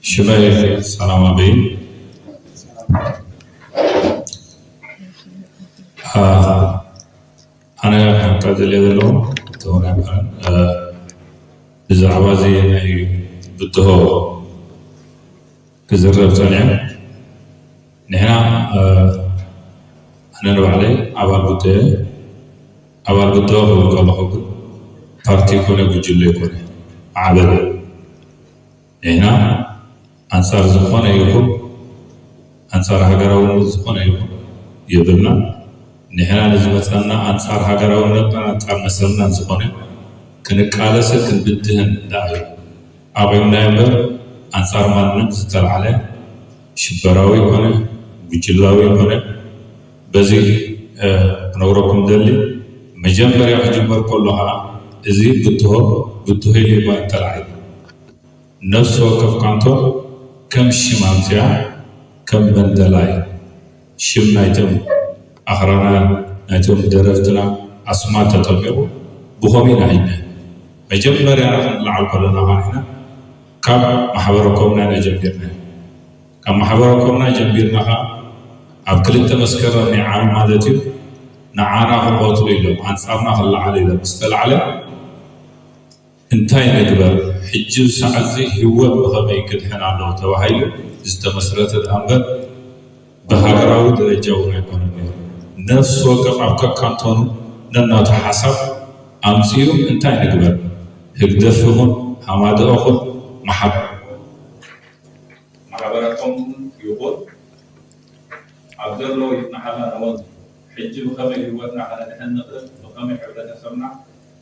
ሽመይ ሰላም ኣበይ። ኣነ ሓንታ ደልየ ዘለኹ ተወናይባን ብዛዕባ እዚ ናይ ብድሆ ክዝረብ ጸኒሑ። ንሕና ኣነ ንባዕለይ ኣባል ብድሆ ኣባል ብድሆ ክብል ከለኹ ግን ፓርቲ ይኮነ ጉጅለ ይኮነ ማዕበል ንሕና ኣንጻር ዝኾነ ይኹን ኣንጻር ሃገራውነት ዝኾነ ይኹን የብልና። ንሕና ንዝመጸና ኣንጻር ሃገራውነትና ኣንጻር መሰልና ዝኾነ ክንቃለስን ክንብድህን ደኣ እዩ ኣቑምና እምበር ኣንጻር ማንም ዝተላዕለ ሽበራዊ ይኮነ ጉጅላዊ ይኮነ በዚ ክነግረኩም ደሊ መጀመርያ ክጅመር ከሎ ከዓ እዚ ብትሆ ብትሆ ኢሉ ይኮነ ተላዒሉ ነፍሲ ወከፍ ካንቶን ከም ሽም ኣምፅኣ ከም መንደላይ ሽም ናይቶም ኣኽራና ናይቶም ደረፍትና ኣስማት ተጠሚቑ ብኸምኡ ኢና ሒድና መጀመርያ ክንለዓል ከለና ከዓ ንሕና ካብ ማሕበረ ኮምና ኢና ጀሚርና ካብ ማሕበረ ኮምና ጀሚርና ከዓ ኣብ ክልተ መስከረም ናይ ዓሚ ማለት እዩ ንዓና ክቐትሉ ኢሎም ኣንፃርና ክለዓሉ ኢሎም ዝተላዕለ እንታይ ንግበር ሕጂ ሰዓት እዚ ህይወት ብኸመይ ክድሕን ኣለዎ ተባሂሉ ዝተመስረተ ደኣ እምበር ብሃገራዊ ደረጃ እውን ኣይኮነን ነይሩ። ነፍሲ ወከፍ ኣብ ከካንቶኑ ነናቱ ሓሳብ ኣምፅኡ እንታይ ንግበር ህግደፍ ይኹን ሃማደኦ ኹን ማሕበር ማሕበረቶም ይኹን ኣብ ዘሎ ይጽናሓልና ነወን ሕጂ ብኸመይ ህይወትና ከነድሕን ንኽእል ብኸመይ ሕብረተሰብና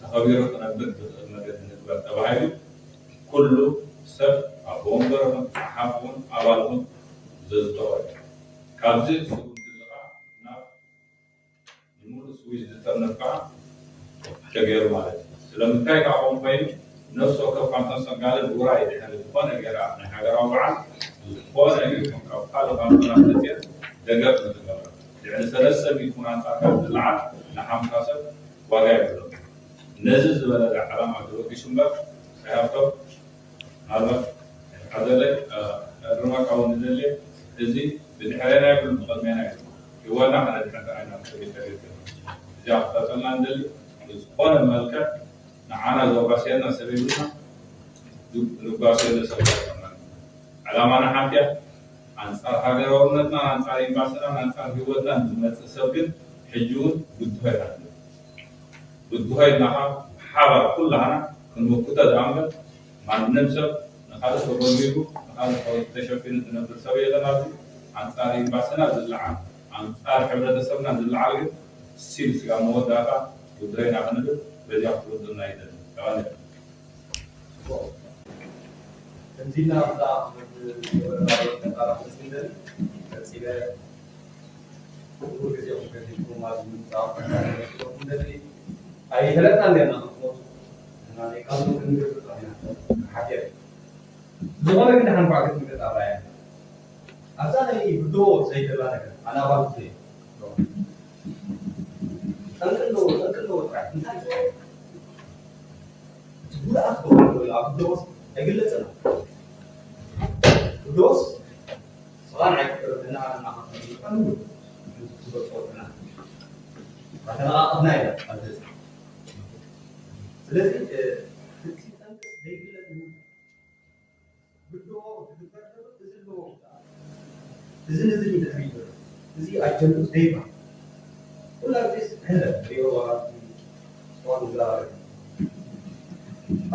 ተኸቢሩ ክነብር ዝኽእል መገዲ ንግበር ተባሂሉ ኩሉ ሰብ ኣቦ ወንበር ኹን ጸሓፍ ኹን ኣባል ኹን ዘዝተወ ካብዚ ስጉምቲ እዚ ኸዓ ናብ ንምሉእ ስዊዝ ዝጠርነፍ ከዓ ተገይሩ ማለት እዩ። ስለምንታይ ከዓ ከምኡ ኮይኑ ነፍሲ ወከፍ ካንቶን ሰጋለ ውራይ ድሕሪ ዝኾነ ገይራ ናይ ሃገራዊ በዓል ዝኾነ ይኹን ካብ ካልእ ካንቶናት መፅየን ደገፍ ንዝገብረ ልዕሊ ሰለስተ ሚእቲ ኹን ኣንፃር ካብ ዝለዓል ንሓምሳ ሰብ ዋጋ የብሎም። ነዚ ዝበለለ ዓላማ ተበጊሱ እምበር ሳይ ሃብቶም ምናልባት ሓዘለይ እርማካ እውን ንደሊ እዚ ብድሕሬና ይብሉ ብቐድሜና እዩ ዋና ሓለድሕንታ ኣይና ሰቤት ተገድገ እዚኣ ክፈተልና ንደሊ ብዝኾነ መልክዕ ንዓና ዘጓስየና ሰብ የብልና ንጓስየሉ ሰብ ኣይኮናን ዕላማና ሓንቲ እያ ኣንፃር ሃገራውነትና ኣንፃር ኤምባስና ኣንፃር ህይወትና ዝመፅእ ሰብ ግን ሕጂ እውን ብድሆ ይሃሉ ብድሆ ኢልና ከዓ ብሓባር ኩላህና ክንምክቶ ደኣ እምበር ማንም ሰብ ንኻልእ ተጎልቢቡ ንኻልእ ተሸፊኑ ዝነብር ሰብ የለን ኣብዚ ኣንፃር ኤምባስና ዝለዓል ኣንፃር ሕብረተሰብና ዝለዓል ግን ሲል ስጋብ መወዳእታ ጉዳይና ክንብል በዚኣ ክትርዱና ይደሊ ተባለ ከምዚና ኣብዛ ዝነበረና ተጣራ ስንደል ቀፂለ ኩሉ ግዜ ክገዲድኩም ኣብ ምምፃእ ኣይፈለጥና እንዲና ንክትመፁ እና ዘይቃሉ ክንገብር ኢና ሓፊር ዝኾነ ግን ሓንኳዕ ክትምገጥ ኣባያ ኣብዛ ናይ ብድሆ ዘይደላ ነገር ኣናባልኩ ጠንቂ ኣለዎ ጠንቂ ኣለዎ ጥራሕ እንታይ እቲ ጉድኣት ክኾን ይኽእል ኣብ ብድሆስ ኣይግለፅን ብድሆስ ስቓን ኣይክፍርን እና ትበፅኦትና ኣተነቓቕፍና ኢና ኣብ ገዛ ስለዚ እቲ ጠንቅስ ዘይግለፅ ብድሆ ዝግበር ዘሎ እዚ ኣለዎ እዚ ንዚ ድሕሪ ይበል እዚ ኣጀንዱ ዘይባ ኩላ ግዜ ሕለ ሪኦ ዋላ ስዋን ዝራረብ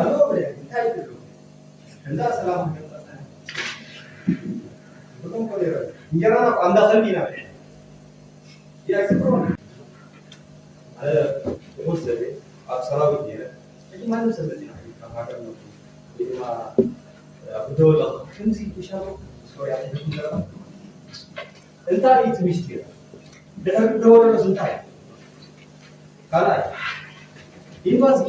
ኣለዎ ብለ እንታይ ይብሉ እንዳ ሰላም ክገጠጠ ብሎም ኮሌረ እንጀራና ቋንዳ ከልቢ ኢና ብለ ይኣክብሮም ኣነ ጥቁር ሰብ ኣብ ሰራዊት ነረ ሕጂ ማንም ሰብ መፂና ካብ ሃገር መ ወይ ድማ ኣብ ደወላ ከምዚ ይሻሎ ሶርያ ትብል ዘለካ እንታይ እዩ እቲ ሚስጢር ድሕሪ ደወለሎስ እንታይ ካልኣይ ኤምባሲ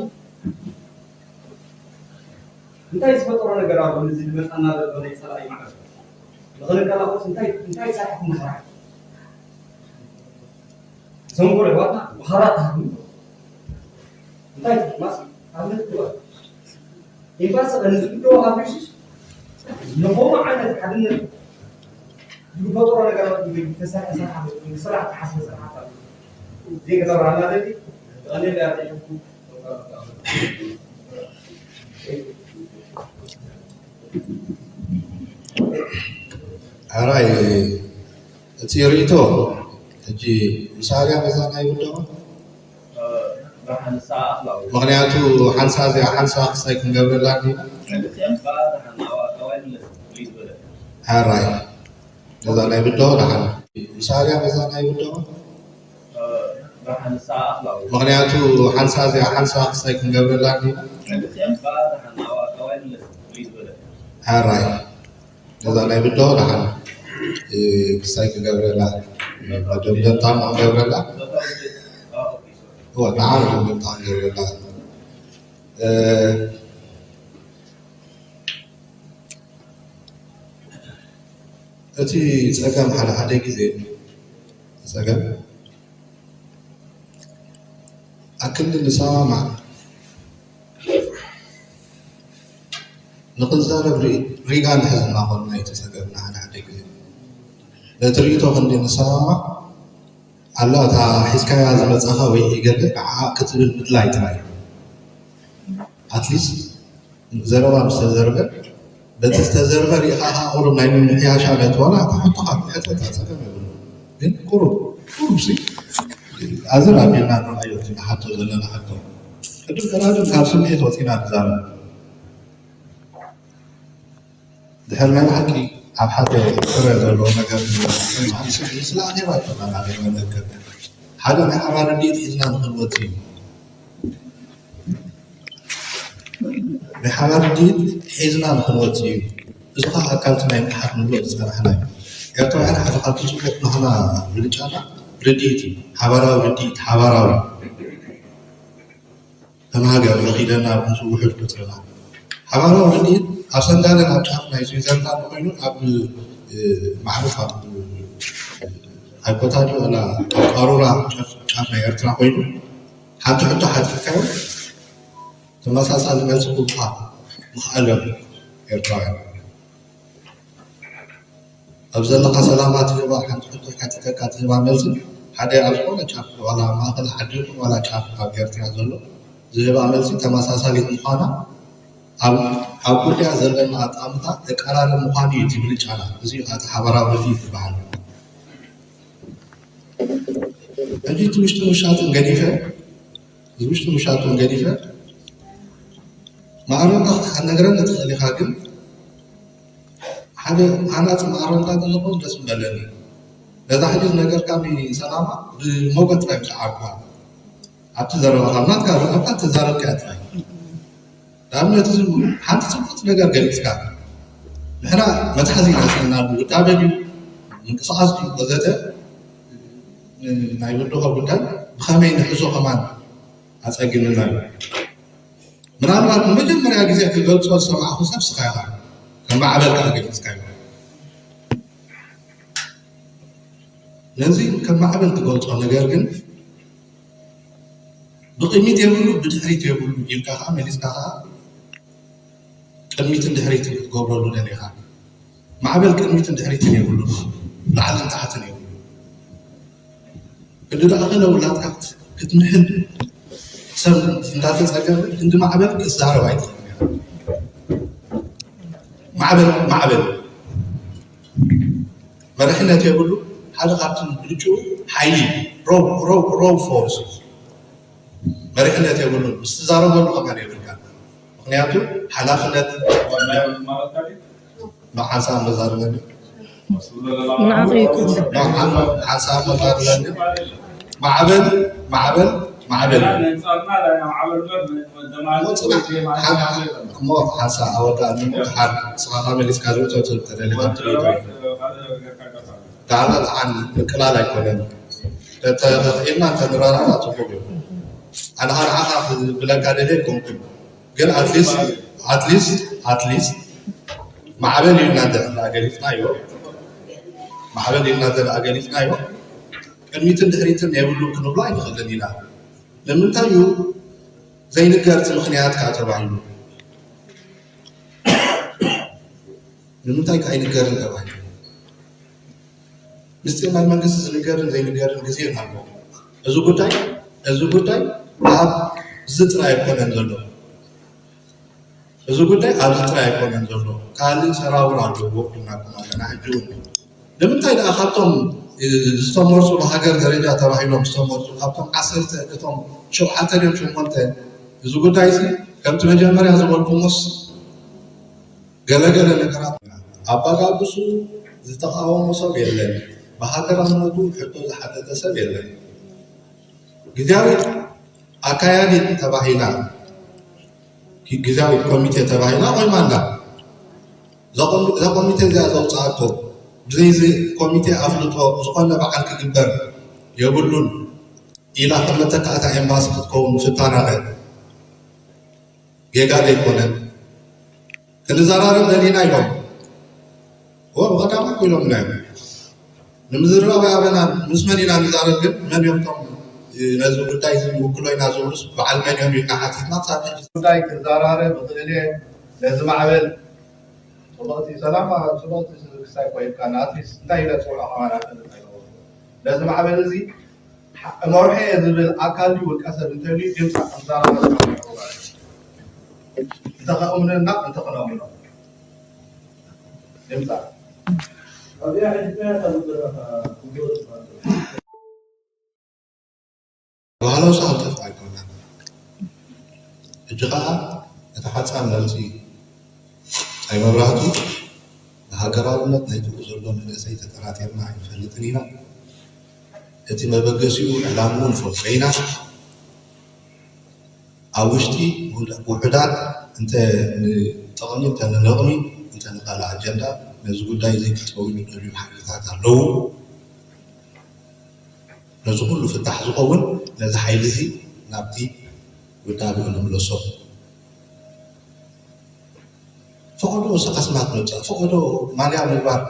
እንታይ ዝፈጠሮ ነገር ኣሎ ነዚ ዝመፃና ዘሎ ናይ ፀላኢ ማለት ንኽንከላኸስ እንታይ እንታይ ሰራሕ ክምስራሕ ሰንጎል ኣሕዋትና ብኻራ ተሃርሙ እንታይ ትሕማስ ኣብነት ግበር ኤምባሲ ንዝግደዎ ኣብ ሪሱስ ንኸምኡ ዓይነት ሓድነት ዝፈጥሮ ነገራት ተሰርሐ ስራሕ፣ ስራሕ ተሓስበ ስራሕ ዘይገበርና ዘዲ ቀሊል እያ። ሕራይ እቲ ርእይቶ ሕጂ ምሳርያ መዛና ይብልዎ። ምክንያቱ ሓንሳ እዚኣ ሓንሳ ክሳይ ክንገብረላ እንዲና። ሕራይ ነዛ ናይ ብድሆ ደሓን ምሳርያ ነዛ ናይ ብድሆ ምክንያቱ ሓንሳ እዚኣ ሓንሳ ክሳይ ክንገብረላ እንዲና። ሕራይ ነዛ ናይ ብድሆ ደሓን ክሳይ ክገብረላ መደምደምታ ክንገብረላ። እወ ደሓን መደምደምታ ክንገብረላ። እቲ ጸገም ሓደ ሓደ ግዜ ጸገም ኣክል ንሰማማዕ ንኽንዛረብ ሪጋ ንሕዝና ኾንና እዩ እቲ ጸገምና ሓደ ሓደ ግዜ ነቲ ርእይቶ ክንዲ ንሰማማዕ ኣላ እታ ሒዝካያ ዝመጻኻ ወይ ገለ ንዓኣ ክትብል ምድላይ ጥራይ ኣትሊስት ዘረባ ምስ ተዘርበ በቲ ዝተዘርበ ሪኢኻ ከዓ ቁሩብ ናይ ምምሕያሻ ነቲ ዋላ እታ ሕቶኻ ክትሕተት ጸገም የብሉ ግን ቁሩብ ቁሩብ ሲ ኣዝር ኣቢልና ንርኣዮ እቲ ንሓቶ ዘለና ሕቶ ቅድም ቀዳድም ካብ ስምዒት ወፂና ንዛረብ ድሕር ናይ ብሓቂ ኣብ ሓደ ፍረ ዘለዎ ነገር ንስለ ኣኼባ ይኮና ናገር መመልከት ሓደ ናይ ሓባር ርድኢት ሒዝና ንክንወፅ እዩ ናይ ሓባር ርድኢት ሒዝና ንክንወፅ እዩ እዚ ከዓ ኣካልቲ ናይ ምሓት ንብሎ ዝፀናሕና እዩ ኤርትራውያን ሓደ ካብቲ ፅቡቅ ናህና ብልጫና ርድኢት እዩ ሓባራዊ ርድኢት ሓባራዊ ከም ሃገር ፈኺደና ብምስውሑድ ቁፅርና ሓባራዊ ርድኢት ኣብ ሰንጋለን ኣብ ጫፍ ናይ ስዊዘርላንድ ኮይኑ ኣብ ማዕርፍ ኣብ ኣይኮታዲ ወላ ኣብ ቃሩራ ጫፍ ናይ ኤርትራ ኮይኑ ሓንቲ ሕቶ ሓቲትካዮ ተመሳሳሊ መልሲ ክቡካ ምኽኣሎም ኤርትራውያን ኣብ ዘለካ ሰላማ ትህባ ሓንቲ ሕቶ ሓቲተካ ትህባ መልሲ ሓደ ኣብ ዝኾነ ጫፍ ዋላ ማእኸል ዓዲ ይኹን ዋላ ጫፍ ኣብ ኤርትራ ዘሎ ዝህባ መልሲ ተመሳሳሊት ምዃና ኣብ ኣብ ጉዳያ ዘለና ኣጣምታ ተቀራረብ ምዃኑ እዩ እቲ ብልጫና። እዚ እዩ እቲ ሓባራዊ ርድኢት ዝበሃል። ሕጂ እቲ ውሽጢ ምሻጥን ገዲፈ እዚ ውሽጢ ምሻጥን ገዲፈ ማዕረንታ ክትነግረኒ ትኽእል ኢኻ ግን ሓደ ሃናፂ ማዕረንታ ተዝኸውን ደስ ምበለኒ። ነዛ ሕጂ ዝነገርካኒ ሰላማ ብሞገት ጥራይ ምሰዓብኩዋ ኣብቲ ዘረባኻ ናትካ ዘረባኻ ተዛረብካያ ጥራይ። ንኣብነት እዚ ሓንቲ ፅቡቅ ነገር ገሊፅካ ንሕና መትሓዚ ኢና ስእናሉ ውዳበ ድዩ ምንቅስቃስ ድዩ ወዘተ ናይ ብድሆ ጉዳይ ብኸመይ ንሕዞ ከማን ኣፀግምና እዩ። ምናልባት ንመጀመርያ ግዜ ክገልፆ ዝሰማዕኹ ሰብ ስኻ ኢኻ ከም ማዕበል ከዓ ገሊፅካዮ። ነዚ ከም ማዕበል ትገልፆ ነገር ግን ብቕድሚት የብሉ ብድሕሪት የብሉ ኢልካ ከዓ መሊስካ ከዓ ቅድሚትን ድሕሪትን ክትገብረሉ ደሊኻ። ማዕበል ቅድሚትን ድሕሪትን የብሉ፣ ላዕልን ታሕትን የብሉ። ክንዲ ዝኣኸለ ውላድካ ክትምሕል ሰብ እንዳተፀገመ ክንዲ ማዕበል ክትዛረብ ኣይትኽእልን ኢኻ። ማዕበል ማዕበል መሪሕነት የብሉ ሓደ ካብቲ ብልጭኡ ሓይሊ ሮው ሮው ሮው ፎርስ መሪሕነት የብሉን ምስ ትዛረበሉ ከማን የብልካ ምክንያቱ ሓላፍነት ንሓንሳብ መዛርበኒ ሓንሳብ መዛርበኒ ማዕበል ማዕበል ማዕበል እሞ ሓንሳብ ኣወዳእኒ ሓር ስኻኻ መሊስካ ዝእቶ ተደሊኻ ትሪኦ ዳዕና ደሓን ምቅላል ኣይኮነን። ተተኽኢልና እንተንራራና ፅቡቅ እዩ። ኣነ ንዓኻ ክብለካ ደልየ ኣይኮንኩን። ግን ኣትሊስት ኣትሊስት ኣትሊስት ማዕበል ኢልና እንተ ደኣ ገሊፅናዮ ማዕበል ኢልና እንተ ደኣ ገሊፅናዮ ቅድሚትን ድሕሪትን የብሉን ክንብሎ ኣይንኽእልን ኢና። ንምንታይ እዩ ዘይንገር እቲ ምኽንያት ከዓ ተባሂሉ። ንምንታይ ከ ኣይንገርን ተባሂሉ? ምስጢር ናይ መንግስቲ ዝንገርን ዘይንገርን ግዜ ኣሎ። እዚ ጉዳይ እዚ ጉዳይ ኣብዚ ጥራይ ኣይኮነን ዘሎ። እዚ ጉዳይ ኣብዚ ጥራይ ኣይኮነን ዘሎ። ካልእ ሰራውር ኣለዎ ኢልናኩም ኣለና። ሕጂ እውን ንምንታይ ደኣ ካብቶም ዝተመርጹ ብሃገር ደረጃ ተባሂሎም ዝተመርጹ ካብቶም ዓሰርተ እቶም ሸውዓተ ድዮም ሸሞንተ እዚ ጉዳይ እዚ ከምቲ መጀመርያ ዝበልኩምስ ገለገለ ነገራት ኣባጋግሱ ዝተቃወሞ ሰብ የለን። ብሃገራውነቱ ሕቶ ዝሓተተ ሰብ የለን። ግዝያዊት ኣካያዲት ተባሂላ ግዝያዊት ኮሚቴ ተባሂላ ቆይማ ኣላ። እዛ ኮሚቴ እዚኣ ዘውፅኣቶ ብዘይ እዚ ኮሚቴ ኣፍልጦ ዝኾነ በዓል ክግበር የብሉን ኢላ ከም መተካእታ ኤምባሲ ክትከውን ምፍታና ኸ ጌጋ ዘይኮነ? ክንዘራረብ ደሊና ኢሎም ወ ብቐዳማይ ኮይኖም ኢና ንምዝርራብ ኣበና ምስ መን ኢና ንዛረብ ግን መን እዮም ቶም ነዚ ጉዳይ እዚ ንውክሎ ኢና ዝብሉስ በዓል መን እዮም ኢልና ሓቲትና ክሳብ ሕጂ ጉዳይ ክዘራረብ ይኽእል እየ። ነዚ ማዕበል ጽብቕቲ ሰላም ጽብቕቲ ክሳይ ኮይንካ ናትሪስ እንታይ ኢለ ጽውዖ ከማን ኣፈልጥ ኣይነበርኩ። ነዚ ማዕበል እዚ መርሖ እየ ዝብል ኣካል ድዩ ውልቀ ሰብ እንተልዩ ድምፃ ከምዛረባ እንተኸእምንና እንተኽነእምኖ ድምፃ ኣብዚኣ ሕጂ እንታይ ኢኻ ዝደረኻ? ባህላዊ ሰዓት ጠፍኣ ኣይኮነን። ሕጂ ከዓ እቲ ሓፃር መልሲ ፀይ መብራህቱ ንሃገራውነት ናይ ትብኡ ዘሎ መንእሰይ ተጠራጢርና ኣይንፈልጥን ኢና። እቲ መበገሲኡ ዕላምኡ ንፈልጦ ኢና። ኣብ ውሽጢ ውሑዳት እንተ ንጥቕሚ እንተ ንነቕሚ እንተ ንካልእ ኣጀንዳ ነዚ ጉዳይ እዚ ክፀውዩ ዝደልዩ ሓይልታት ኣለዉ። ነዚ ኩሉ ፍታሕ ዝኸውን ነዚ ሓይሊ እዚ ናብቲ ውዳቤኡ ንምለሶ። ፈቐዶ ኣስማት ምውፃእ፣ ፈቐዶ ማልያ ምግባር፣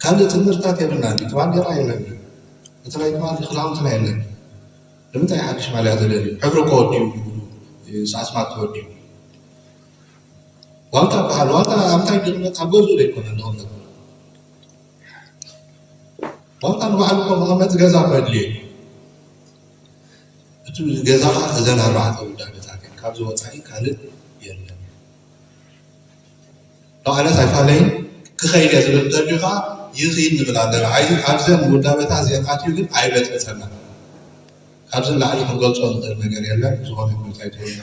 ካልእ ትምህርትታት የብልናን። እቲ ባንዴራ የለን፣ እቲ ናይ ትማሊ ክዳውንትና የለን። ንምንታይ ሓድሽ ማልያ ተደልዩ? ሕብሪ ከወዲኡ ኣስማት ተወዲኡ ዋልታ በሃል ዋልታ ኣብ እንታይ ድቕመጥ ኣብ ገዝኡ ዘይኮነ ንቕመጥ ዋልታ ንባዕሉ እኮ መቐመጢ ገዛ እኮ የድልዮ እዩ። እቲ ገዛ ከዓ እዘን ኣርባዕተ ውዳቤታት እየን። ካብዚ ወፃኢ ካልእ የለን። ኣነስ ኣይፋለይን ክኸይድ እየ ዝብል እንተድዩ ከዓ ይኽይድ ንብል ኣለና። ኣብዘን ውዳቤታት እዚአን ኣትዩ ግን ኣይበፅበፀና። ካብዚ ንላዕሊ ክንገልፆ ንኽእል ነገር የለን። ዝኾነ ጉዳይ ትወነ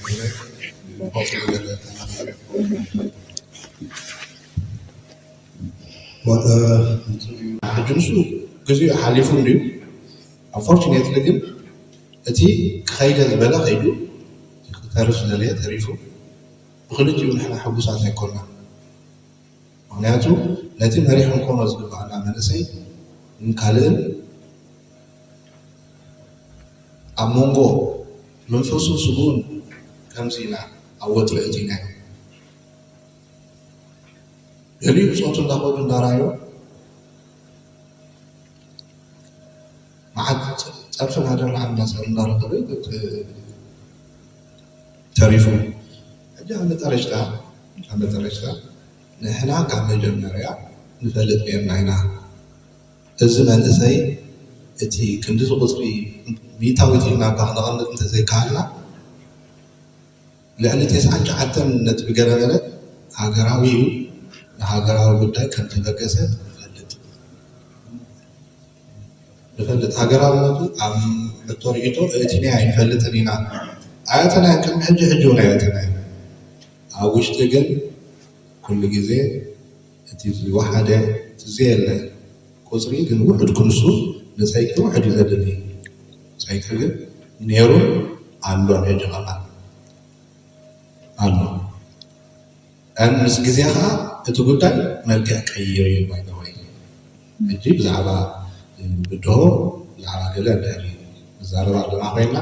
ሕጂ ንሱ ግዜኡ ሓሊፉ እንድዩ። ኣንፎርቹኔትሊ ግን እቲ ክኸይደ ዝበለ ከይዱ ክተርፍ ዝደለየ ተሪፉ ብክልቲኡ ንሕና ሕጉሳት ኣይኮና። ምክንያቱ ነቲ መሪሕ ክንኮኖ ዝግባኣና መንእሰይ ካልእን ኣብ መንጎ መንፈሱን ስግኡን ከምዚ ኢና ኣብ ወጥሪ እቲናዮ። ገሊኡ ብፆቱ እንዳኸዱ እንዳራዮ መዓት ፀርፊ እናደርዓ እናሰር እናረኸበ ተሪፉ። ሕጂ ኣብ መጠረሽታ ኣብ መጠረሽታ ንሕና ካብ መጀመርያ ንፈልጥ ነርና ኢና። እዚ መንእሰይ እቲ ክንዲ ዝቁፅሪ ሚእታዊት ኢልና እኳ ክነቐምጥ እንተዘይከኣልና ልዕሊ ተስዓን ትሽዓተን ነጥቢ ገለ በለ ሃገራዊ እዩ። ንሃገራዊ ጉዳይ ከም ተበገሰ ንፈልጥ ንፈልጥ ሃገራውነቱ ኣብ ሕቶ ርእቶ እእቲናዮ ኣይንፈልጥን ኢና። ኣየእተናዮን ቅድሚ ሕጂ ሕጂ እውን ኣየእተናዮን። ኣብ ውሽጢ ግን ኩሉ ግዜ እቲ ዝወሓደ እቲ ዘየለ ቁፅሪ ግን ውሑድ ክንሱ ንፀይቂ ውሑድ እዩ ዘድሊ። ፀይቂ ግን ነይሩን ኣሎን ሕጂ ከማን ኣሎ። ምስ ግዜ ከዓ እቲ ጉዳይ መልክዕ ቀይሩ እዩ ባይተወይ። ሕጂ ብዛዕባ ብድሆ ብዛዕባ ገለ እንድሕር ንዛረብ ኣለና ኮይንና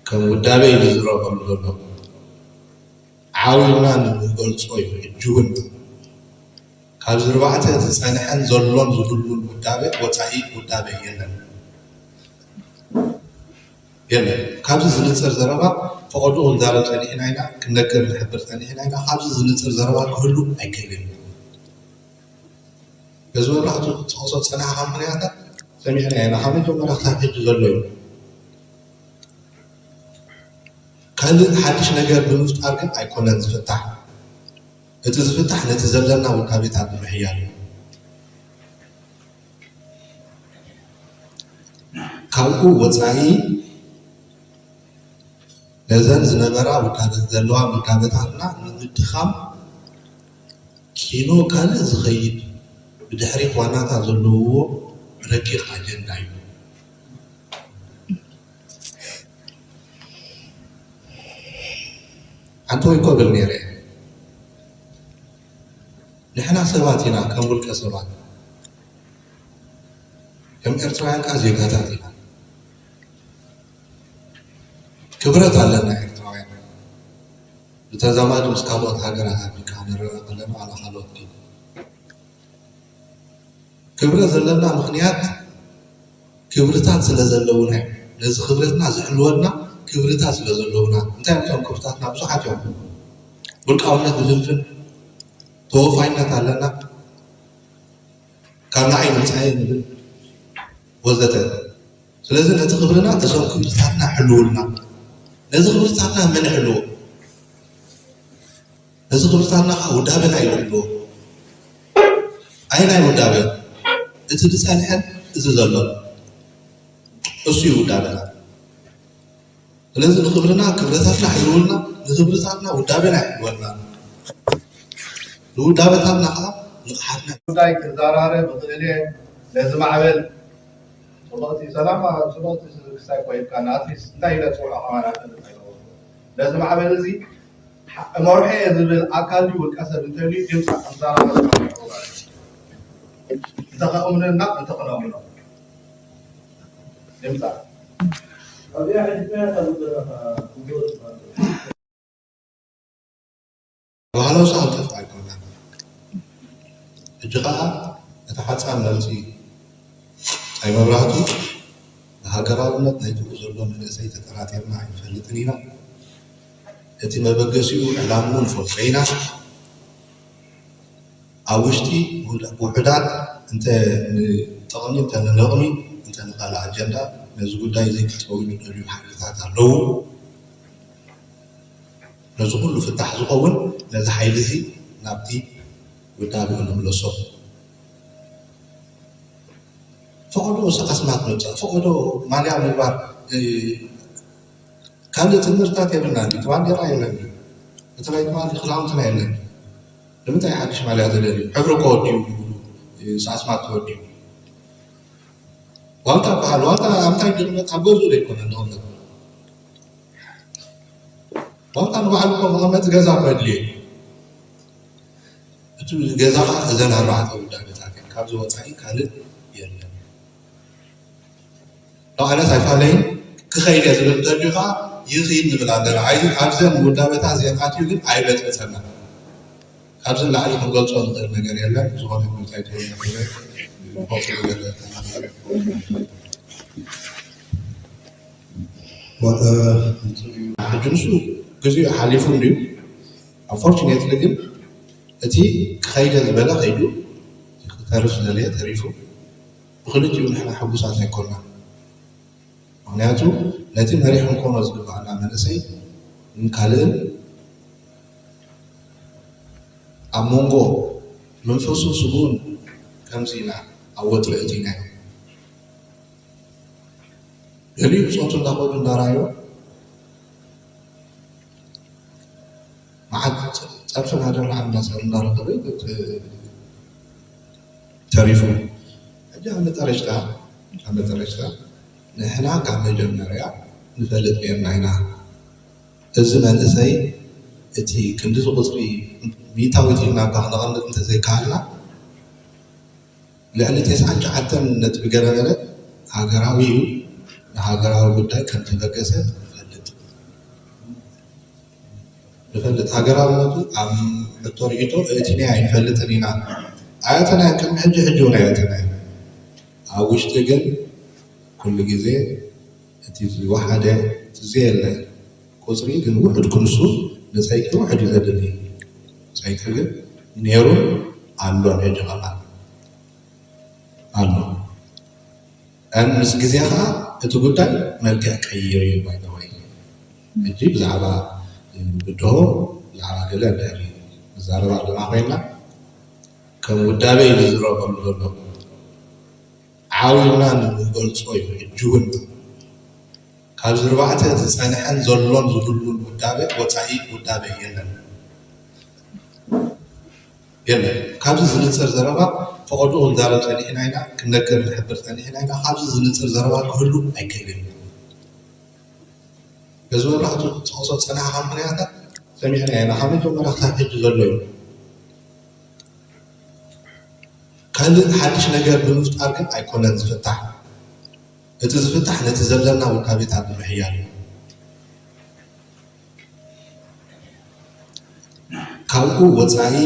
ከም ውዳበ እዩ ዝዝረበሉ ዘሎ። ዓው ኢልና ንገልፆ እዩ። ሕጂ እውን ካብዚ ኣርባዕተ ዝፀንሐን ዘሎን ዝህሉን ውዳበ ወፃኢ ውዳበ የለን የለን። ካብዚ ዝንፅር ዘረባ ፈቐድኡ ክንዛረብ ጸኒሕና ኢና፣ ክንነግር ንሕብር ጸኒሕና ኢና። ካብዚ ዝንጽር ዘረባ ክህሉ ኣይክእልን እዩ። በዚ መብራህቱ ክትጠቕሶ ዝጸናሕካ ምኽንያታት ሰሚዕና ኢና፣ ካብ መጀመርያ ክሳብ ሕጂ ዘሎ እዩ። ካልእ ሓድሽ ነገር ብምፍጣር ግን ኣይኮነን ዝፍታሕ። እቲ ዝፍታሕ ነቲ ዘለና ውዳቤታት ብምሕያል እዩ። ካብኡ ወጻኢ ነዘን ዝነበራ ውዳበት ዘለዋ ውዳበታትና ንምድኻም ኪኖ ካልእ ዝኸይድ ብድሕሪት ዋናታት ዘለውዎ ረቂቕ ኣጀንዳ እዩ። ሓንቲ ወይ ኮብል ነይረ ንሕና ሰባት ኢና ከም ውልቀ ሰባት ከም ኤርትራውያን ከዓ ዜጋታት ኢና። ክብረት ኣለና ኤርትራውያን ብተዛማዲ ምስ ካልኦት ሃገራት ኣፍሪካ ንረኣ ከለና ዋላ ካልኦት ግን ክብረት ዘለና ምኽንያት ክብርታት ስለ ዘለውና እዩ። ነዚ ክብረትና ዝሕልወልና ክብርታት ስለ ዘለውና እንታይ እዮም እቶም ክብርታትና ብዙሓት እዮም። ውልቃውነት ዝፍንፍን ተወፋይነት ኣለና። ካብ ንዓይ ምምፃእ ንብል ወዘተ። ስለዚ ነቲ ክብርና እዞም ክብርታትና ሕልውልና። ነዚ ክብርታትና መን ሕልዎ? ነዚ ክብርታትና ከዓ ውዳበና እዩ ሕልዎ። ኣይ ናይ ውዳበ እቲ ዝፀንሐን እዚ ዘሎ እሱ እዩ ውዳበና። ስለዚ ንክብርና ክብረታትና ሕልውልና ንክብርታትና ውዳበና ይሕልወልና። ንውዳበታትና ከዓ ንቕሓትና ጉዳይ ክዘራረብ እኽእል እየ። ነዚ ማዕበል ጽብቕቲ ሰላም ጽብቕቲ ክሳይ ኮይንካ ናትሪስ እንታይ ኢለ ጽውዖ ከማን ኣይፈልጥ ኣይነበርኩ። ነዚ ማዕበል እዚ እመርሖ እየ ዝብል ኣካል ድዩ ውልቀ ሰብ እንተልዩ ይምጻእ ክዛረብ እንተኸእምንና እንተኽነእምኖ ይምጻእ። ኣብዚኣ ሕጂ እንታይ ኢኻ ዘለኻ? ባህላዊ ሰዓት ጠፍኣ ኣይኮነን። ሕጂ ኸዓ እቲ ሓፃር መልሲ ፃይ መብራህቱ ንሃገራውነት ናይትኡ ዘሎ መንእሰይ ተጠራጢርና ኣይንፈልጥን ኢና። እቲ መበገሲኡ ዕላምኡ ንፈልጦ ኢና። ኣብ ውሽጢ ውሑዳት እንተ ንጥቕሚ እንተ ንነቕሚ እንተ ንካልእ ኣጀንዳ ነዚ ጉዳይ እዚ ክፀውዩ ዝደልዩ ሓይልታት ኣለዉ። ነዚ ኩሉ ፍታሕ ዝኸውን ነዚ ሓይሊ እዚ ናብቲ ውዳቤኡ ንምለሶ። ፈቐዶ ኣስማት ምምፃእ፣ ፈቐዶ ማልያ ምግባር፣ ካልእ ትምህርትታት የብልናን። እቲ ባንዴራ የለን፣ እቲ ናይ ትማሊ ክዳውንትና የለን። ንምንታይ ሓድሽ ማልያ ተደልዩ? ሕብሪ እኮ ወዲኡ፣ ኣስማት ተወዲኡ። ዋልታ በሃል ዋልታ ኣብ እንታይ ድቕመጥ ኣብ ገዝኡ ዘይኮነ ንቕመጥ ዋልታ ንባዕሉ እኮ መቐመጢ ገዛ እኮ የድልዮ። እቲ ገዛ ከዓ እዘን ኣርባዕተ ውዳቤታት እየን። ካብዚ ወፃኢ ካልእ የለን። ኣነስ ኣይፋለይን ክኸይድ እየ ዝብል እንተድዩ ከዓ ይኽይድ ንብል ኣለና። ኣይ ኣብዘን ውዳቤታት እዚአን ኣትዩ ግን ኣይበጥብፀና። ካብዚ ንላዕሊ ክንገልፆ ንኽእል ነገር የለን። ዝኾነ ጉዳይ ተወለ ሕጂ ንሱ ግዜኡ ሓሊፉ እንድዩ። Unfortunately ግን እቲ ክኸይደ ዝበለ ከይዱ፣ ክተርፍ ዝደለየ ተሪፉ። ብክልቲኡ ንሕና ሕጉሳት ኣይኮንና። ምኽንያቱ ነቲ መሪሕ ክንኮኖ ዝግባኣና መንእሰይ ን ካልእን ኣብ መንጎ መንፈሱን ስግኡን ከምዚ ኢና ኣብ ወጥሪ እቲናዮ። ገሊኡ ብፆቱ እንዳኸዱ እንዳረኣዮ መዓት ፀርፍን ሃደራን እንዳረኸበ ተሪፉ። ሕጂ ኣብ መጠረሽታ ኣብ መጠረሽታ ንሕና ካብ መጀመርያ ንፈልጥ ነርና ኢና። እዚ መንእሰይ እቲ ክንድዚ ቁፅሪ ሚእታዊት ኢልና እኳ ክነቐምጥ እንተዘይከኣልና ልዕሊ ተስዓን ትሽዓተን ነጥቢ ገለ ገለ ሃገራዊ እዩ። ንሃገራዊ ጉዳይ ከም ተበገሰ ንፈልጥ ንፈልጥ ሃገራውነቱ ኣብ ሕቶ ርኢቶ እእቲናዮ ኣይንፈልጥን ኢና። ኣየእተናዮን ቅድሚ ሕጂ ሕጂ እውን ኣየእተናዮን። ኣብ ውሽጢ ግን ኩሉ ግዜ እቲ ዝወሓደ እቲ ዘየለ ቁፅሪ ግን ውሕድ ክንሱ ንፀይቂ ውሕድ እዩ ዘድሊ። ፀይቂ ግን ነይሩን ኣሎን ሕጂ ኸዓ ኣሎ። እን ምስ ግዜ ኸዓ እቲ ጉዳይ መልክዕ ቀይር እዩ ባይተወይ። ሕጂ ብዛዕባ ብድሆ ብዛዕባ ገለ እንድሕር ንዛረብ ኣለና ኮይና ከም ውዳበ እዩ ዝዝረበሉ ዘሎ። ዓው ኢልና ንገልጾ እዩ። ሕጂ እውን ካብዚ ኣርባዕተ ዝጸንሐን ዘሎን ዝህሉን ውዳበ ወጻኢ ውዳበ የለን። የለን። ካብዚ ዝንጽር ዘረባ ፈቐድኡ ክንዛረብ ጸኒሕና ኢና፣ ክንነግር ንሕብር ጸኒሕና ኢና። ካብዚ ዝንጽር ዘረባ ክህሉ ኣይክእልን እዩ። በዚ መብራህቱ ዝጠቕሶ ዝጸናሕኻ ምኽንያታት ሰሚዕና ኢና። ካብ መጀመርያ ክሳብ ሕጂ ዘሎ እዩ። ካልእ ሓድሽ ነገር ብምፍጣር ግን ኣይኮነን ዝፍታሕ። እቲ ዝፍታሕ ነቲ ዘለና ውዳቤታት ብምሕያል እዩ። ካብኡ ወፃኢ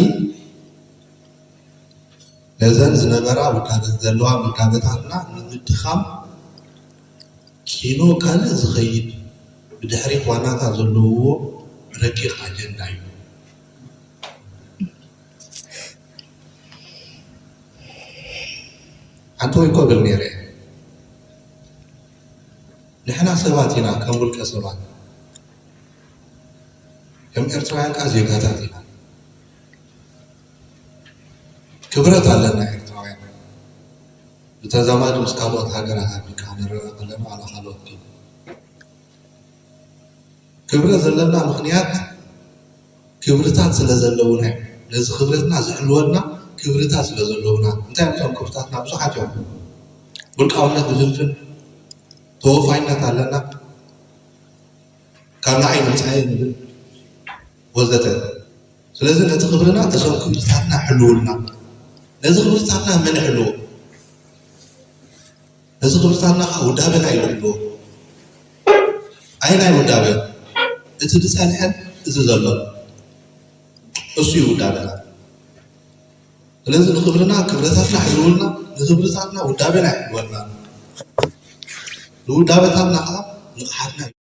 ነዘን ዝነበራ ውዳበት ዘለዋ ውዳበታትና ንምድኻም ኪኖ ካልእ ዝኸይድ ብድሕሪት ዋናታት ዘለውዎ ረቂቕ ኣጀንዳ እዩ። ሓንቲ ወይ ኮብል ነይረ እየ። ንሕና ሰባት ኢና፣ ከም ውልቀ ሰባት፣ ከም ኤርትራውያን ከዓ ዜጋታት ኢና። ክብረት ኣለና ኤርትራውያን። ብተዛማዲ ምስ ካልኦት ሃገራት ኣፍሪቃ ንረኣ ከለና፣ ዋላ ካልኦት ግን ክብረት ዘለና ምኽንያት ክብርታት ስለ ዘለውና እዩ። ነዚ ክብረትና ዝሕልወልና ክብርታት ስለ ዘለውና። እንታይ እዮም እቶም ክብርታትና? ብዙሓት እዮም። ውልቃውነት ንፍንፍን፣ ተወፋይነት ኣለና፣ ካብ ንዓይ ንምጻእ ንብል ወዘተ። ስለዚ ነቲ ክብርና፣ እዞም ክብርታትና ሕልውልና። ነዚ ክብርታትና መን ይሕልዎ? ነዚ ክብርታትና ከዓ ውዳበና እዩ ዝሕልዎ። ኣየናይ ውዳበ? እቲ ዝጸንሐን እዚ ዘሎ እሱ እዩ ውዳበና። ስለዚ ንክብርና ክብረታትና ሕልውልና፣ ንክብርታትና ውዳበና ይሕልወልና፣ ንውዳበታትና ከዓ ንቕሓትና እዩ።